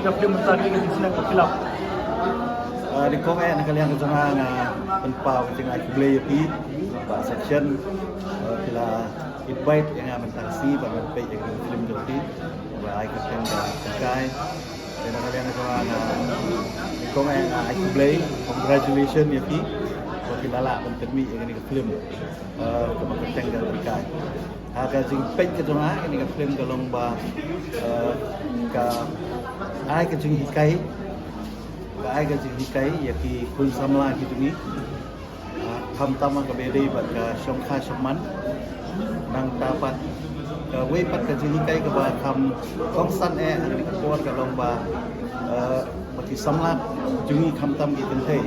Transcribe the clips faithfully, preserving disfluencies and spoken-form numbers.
Ka film mynta ka dei ka jingsneng ka film. Ah, nyngkong eh na ka liang ka jong nga nga pynpaw ka jingai khublei ïa phi, Bah Section, ah, phi la invite ïa nga mynta ka sngi ban wan peit ïa ka film jong phi. Ba ai ka film ka Kai. Te na ka liang ka jong nga nga nyngkong eh nga ai khublei, congratulations ïa phi. Ba phi la lah ban pynmih ïa kane ka film. Ah, kaba kyrteng ka Kai. Ha ka jingpeit ka jong nga, kane ka film ka long ba, eh, ka ai ka jinghikai, ka ai ka jinghikai ïa ki khun samla ki jong ngi. Ah, khamtam ha kaba ïadei bad ka shongkha shongman. Nangta pat kawei pat ka jinghikai kaba kham kongsan eh ha kane ka por ka long ba, eh, ba ki samla jong ngi khamtam ki kynthei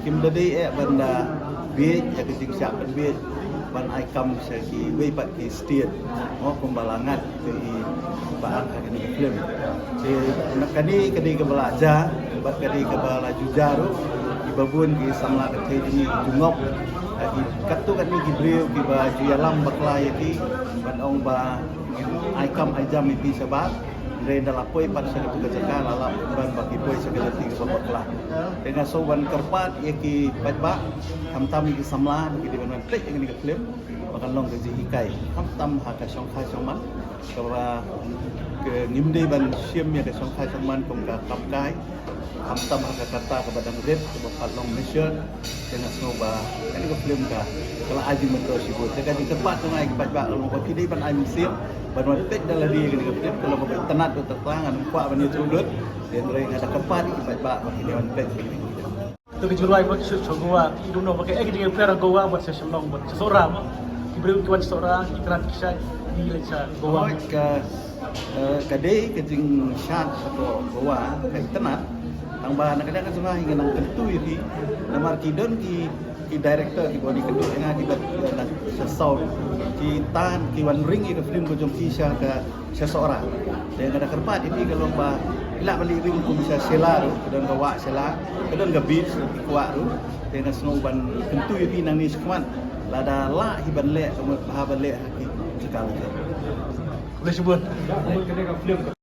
kim da dei eh ban da bieit ïa ka jingshah pynbieit ban ai kam sha kiwei pat ki state. Mo, kumba la ngat ki ba ang ha kane ka film. Te na kane ka dei kaba la jia bad ka dei kaba la ju jia ruh, kiba bun ki samla kynthei jong ngi ju ngop. Ki katto katne ki briew kiba ju ïalam bakla ïa ki ban ong ba ai kam ai jam ïa ki shabar. Hynrei ynda la poi pat sha katu ka jaka la lap ban ba ki poi sha ka jaka kaba bakla. Te nga sngew ban kyrpad ïa ki paidbah, khamtam ïa ki samla ba ki dei ban wan peit ïa kane ka film. Ba kan long ka jinghikai khamtam ha ka shongkha shongman, kaba ka ngim dei ban shim ïa ka shongkha shongman kum ka kam kai. Khamtam ha ka kata kaba dang rit kaba pat long mature. Te nga sngew ba kane ka film ka ka la ai jingmyntoi shibun. Te ka jingkyrpad jong nga ïa ki paidbah ka long ba ki dei ban ai mynsiem ban wan peit da lade ïa kane ka film. Ka long kaba itynnad bad tang ngan ym kwah ban ïathuh lut. Te hynrei nga da kyrpad ïa ki paidbah ba ki dei ban peit. To ki jingrwai ba ki shu shu Goa, ki dum no ba ki ek jingïapher Goa bad sha Shillong bad sha Sohra mo. Ki briew ki wan sha Sohra, ki krat ki shait, ki leit sha Goa. Hooid, ka, eh, ka dei ka jingshad sha Goa ka itynnad. Tang ba na ka liang ka jong nga hi nga nang kyntu ïa phi. Namar ki don ki, ki director kiba wan ïakynduh ïa nga kiba, eh, na sha South. Ki tan ki wan ring ïa ka film ka jong ki sha ka sha Sohra. Te nga da kyrpad ïa phi ka long ba phi lah ban leit ring kum sha Shella ruh, ka don ka wah Shella, ka don ka beach ki kwah ruh. Te nga sngew ban kyntu ïa phi nangne shakhmat lada lah hi ban leh, ka mut bha ban leh ha ki jaka lajong. Khublei shibun.